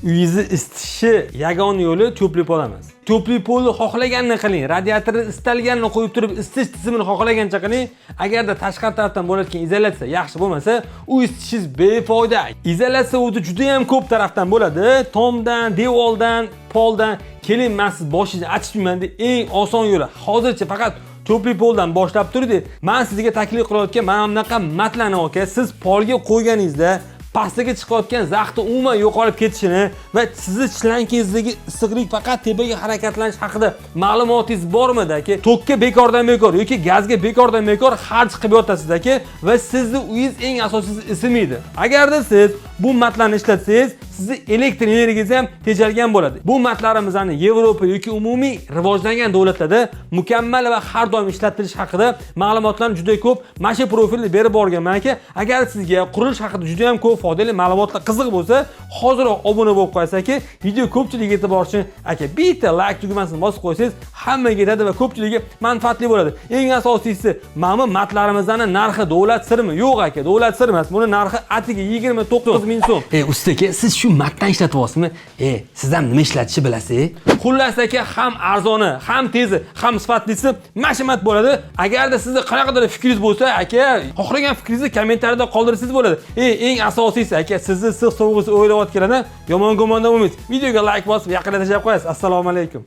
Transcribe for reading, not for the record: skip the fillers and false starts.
Uyingizni isitishi yagona yo'li тёплый пол emas. Тёплый пол ni xohlaganini qiling, radiatorni istalganini qo'yib turib, isitish tizimini xohlagancha qiling. Agarda tashqari tarafdan bo'layotgan izolyatsiya yaxshi bo'lmasa, u isitishingiz befoyda. Izolyatsiya o'zi juda ham ko'p tarafdan bo'ladi. Tomdan, devordan, poldan. Keling, man siz boshingizni achishmayman deb eng oson yo'li hozircha faqat тёплый пол dan boshlab turdi. Man sizga taklif qilayotgan mana bunaqa matlarni, aka, siz polga qo'yganingizda pastiga chiqayotgan zaxni umuman yo'qolib ketishini va sizni shlangingizdagi issiqlik faqat tepaga harakatlanish haqida ma'lumotingiz bormidi, aka? Tokka bekordan bekor yoki gazga bekordan bekor xarj qilib yotasiz, aka, va sizni uyingiz, eng asosiysi, isimaydi. Agarda siz bu matlarni ishlatsangiz, sizni elektr energiyangiz ham tejalgan bo'ladi. Bu matlarimizni Yevropa yoki umumiy rivojlangan davlatlarda mukammal va har doim ishlatilishi haqida ma'lumotlarni juda ko'p mana shu profilda berib borganman, aka. Agar sizga qurilish haqida juda ham ko'p foydali ma'lumotlar qiziq bo'lsa, hoziroq obuna bo'lib qo'yasiz, aka. Video ko'pchilikka yetib borishi uchun, aka, bitta layk tugmasini bosib qo'ysangiz, hammaga yetadi va ko'pchilikka manfaatli bo'ladi. Eng asosiysi, mana bu matlarimizni narxi davlat sirmi? Yo'q, aka, davlat siri emas. Buni narxi atigi 29 ming so'm. E, usta aka, siz shu matdan ishlatyapsizmi? E, siz ham nima ishlatishni bilasiz? Xullas, aka, ham arzoni, ham tezi, ham sifatlisi mana shu mat bo'ladi. Agarda sizni qanaqadir fikringiz bo'lsa, aka, xohlagan fikringizni kommentariyada qoldirsangiz bo'ladi. E, eng asosiysi, aka, sizni issiq sovug'ingizni o'ylayotganlardan yomon gumonda bo'lmaysiz. Videoga layk bosib, yaqinda tashlab qo'yasiz. Assalomu alaykum.